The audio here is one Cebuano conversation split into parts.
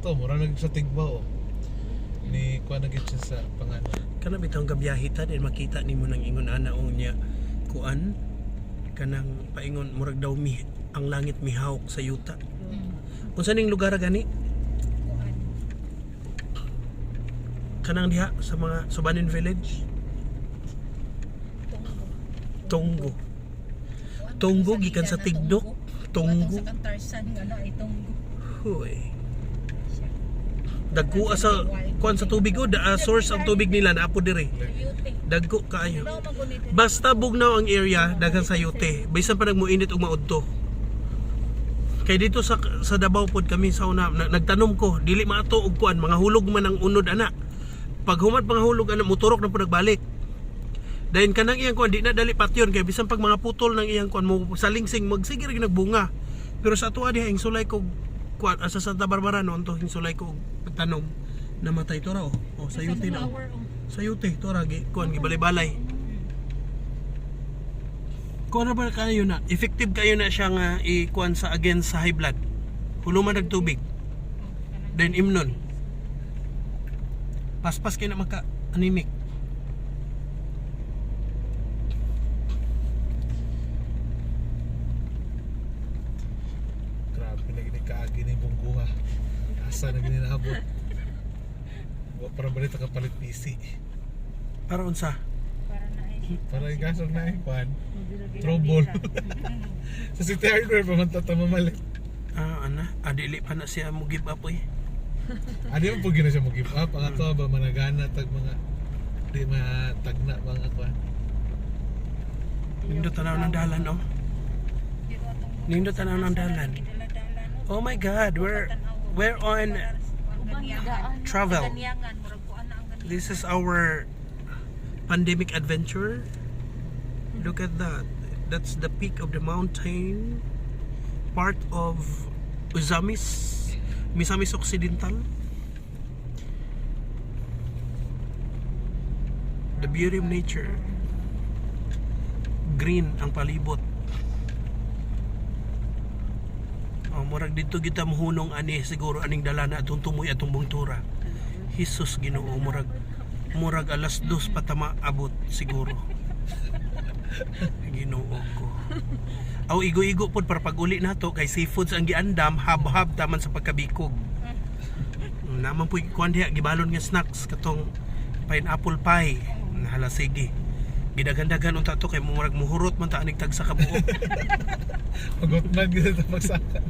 To, mura na sa Tigbao, oh. Ni kuha na gid siya sa pangalan. Kana bitong gabiyahe ta din makita nimo nang ingon ana o niya kuan kanang paingon murag daw mi ang langit mihawk sa yuta. Unsa ning lugar gani? Kuan. Kanang diha sa mga Subanin Village, Tunggo. Tunggo. Kuan, Tunggo sa gikan sa ila na Tigdok, Tunggo. Tunggo. Sa Kantarsan nga na ay Tunggo. Huy. Siya. Dagko sa kuan sa tubig o da, source ang tubig nila naa po dire. Sayute. Dagko kaayo. Bugnaw man gud ni Basta bugnaw ang area, daghan sayote. Bisan pa nagmuinit og maudto. Kay dito sa Davao pod kami sa una nagtanom ko, dili maato og kuan, mga hulog man ang unod ana. Pag humad mga hulog ana, moturok na po nagbalik. Dayon kanang iyang kuan di na dali patyon kay bisan pag mga putol ng iyang kuan mo salingsing magsige ra gyud nagbunga. Pero sa atoa diha sulay ko kuan asa Santa Barbara noon to sulay ko og pagtanom, namatay to ra oh. Oh, sayote na. Oh. Sunflower, oh. Sayote to ra gi kuan gibalay-balay. Kuan ra ba kayo na? Effective kayo na siya nga i-kuan sa against sa high blood. Huluman nagtubig. Then imnon. Paspas kayo na maka anemic. Grabe na gini kaagi ni bungguha. Asa na gini naabot. Wa para balita kapalit PC. Para unsa? Para na ay. Para igasog na eh, kuan. Trouble. Sa City Hardware pa man ta mamalit. Ah, ana, adili pa na siya mo give up oy. Adi mo pud gina siya mo give up ang ato ba managana tag mga di matagna mga kuan. Nindot tanaw ng dalan oh. Pero atong Nindot tanaw ng dalan. Oh my God, we're on travel. Ganyangan, murag kuan na ang ganyangan. This is our pandemic adventure. Look at that. That's the peak of the mountain. Part of Uzamis, Misamis Occidental. The beauty of nature. Green ang palibot. Oh, murag dito kita mohunong ani siguro aning dala na atong tumoy atong bungtura. Jesus Ginoo, murag murag 2:00 pa tama abot siguro. Ginoo ko. Aw igo-igo pod para pag-uli nato kay seafoods ang giandam hab-hab taman sa pagkabikog. Naman po kuan diha gibalon nga snacks katong pineapple pie. Nahala sige. Gidaghan-daghan unta to kay murag muhurot man ta anig tag sa kabuok. Magutman gid ta pagsaka.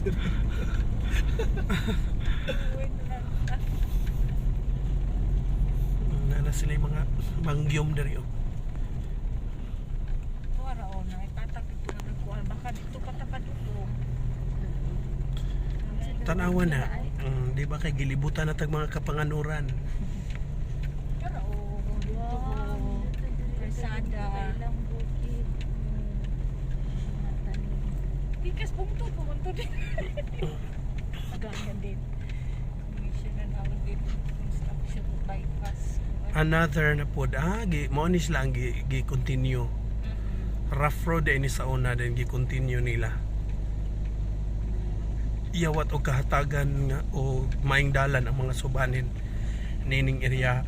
Nana sila yung mga mangyom diri oh. Para oh, na ipatag dito nga nagkuan baka dito pa ta padulo. Tanawa na. Di ba kay gilibutan na tag mga kapanganuran. Pero oh, dito Wow. Kalsada. Ilang bukid. Tikas bungtod po man to din. Ganyan din. Commissioner na ako din. Construction bypass. Another na pod ah gi mo ni sila ang gi, gi continue. Rough road din ni sa una then gi continue nila. Iyawat og kahatagan nga o maing dalan ang mga subanin nining area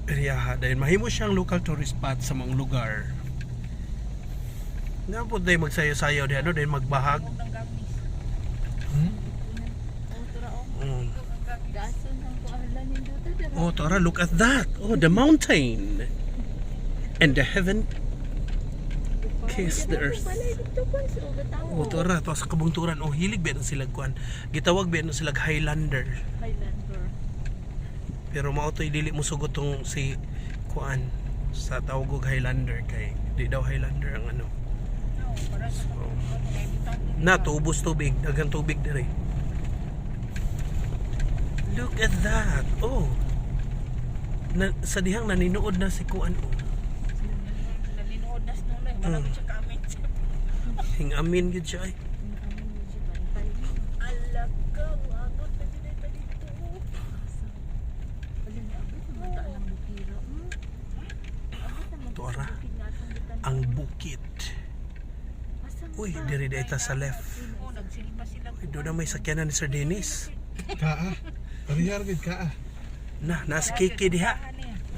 areaha dahil mahimo siyang local tourist spot sa mga lugar. Nga po dahil magsayo-sayo diha no dahil magbahag. Huwag ng gamis. Hmm? Oh, tura oh. Gason ang kuala nindot dara. Oh, Tara, look at that. Oh, the mountain. And the heaven kiss the earth. Balay dito ko sa batawo. Oh, Tara, to sa kabungturan. Oh, hilig ba na sila kuan. Gitawag ba na sila Highlander. Highlander. Pero mao to'y dili mo sugot tong si kuan sa tawag og Highlander kay di daw Highlander ang ano. No, para sa So, na tuubos tubig, daghang tubig diri. Look at that. Oh. Na, sa dihang naninood na si kuan oh. Nalinood na sa nunay. Wala ko siya kaamin. Hingamin gid siya ay. Alam ka, wagot na ginita dito. Tuara. Ang bukid. Uy, diri dita sa left. Oh, nagsilpa sila. Uy, doon na may sakyanan ni Sir Dennis. Kaa. Parihar gid ka ah. Na, nasa Kiki diha.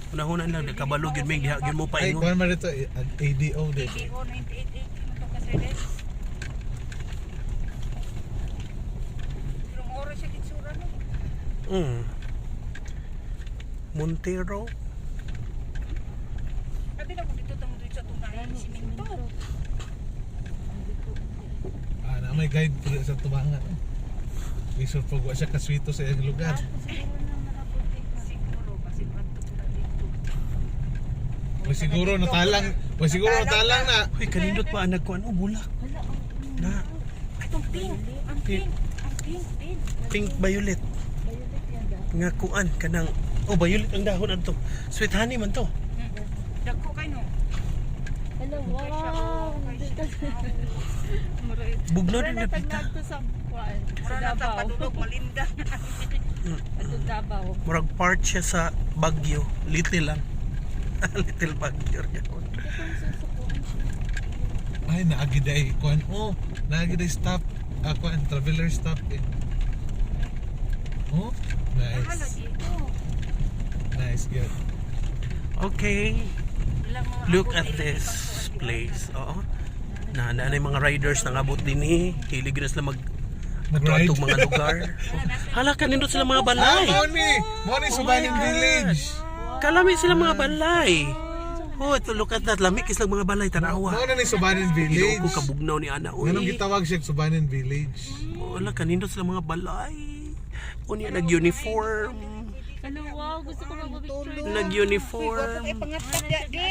Unahuna lang kabalo gyud mig diha gyud mo Ay, paingon. kuan man dito eh, ang ADO dito. ADO 9880 mo to kasi des. Pero oras siya kitsura no. Montero. Abi na ko dito tamo dito sa tungahan simento. Ah, na may guide po sa tubangan. Lisod pag wa siya kaswito sa iyang lugar. Siguro na makapunti ka. Siguro kasi madto ko na dito. O siguro natalang, o siguro natalang na. Uy, kanindot pa ang nagkuan oh bulak. Hala, ang Na Atong pink, ang pink, ang pink din. pink violet violet yan daw. nga kuan kanang oh violet ang dahon adto. Sweet honey man to. Dagko kay no. Hala, wow! Nandito sa... Bugnaw din Wala na pita. tagnag to sa kuan. Sa Mura na ta Davao. padulog malinda. Atong Davao. Murag part siya sa Baguio. Little lang. Little Baguio. Ito kung susukuan siya. Ay, naagi day kuan. Oh, naagi day stop. Ah, kuan traveler stop eh. Oh, Hala nice. dito. Nice good. Okay. Ilang mga Look abot, at ilang this ibang kuan, place. Oo. Na na yung mga riders nangabot din eh. Hilig na sila mag Mag-ride. atong mga lugar. Hala, kanindot sila mga Ah, balay. mao ni. Mao ni Subanin Oh my God. Village. Kalami sila mga balay. Oh, ito, look at that. Lami kislang mga balay. Tanawa. Mao na ni Subanin Village. Ginoo ko kabugnaw ni Ana. Uy. Nganong gitawag siya Subanin Village? Wala, kanindot sila mga balay. Unya, nag-uniform. Hala, wow! Gusto ko magpa-picture. Nag-uniform. Ay pangatak di.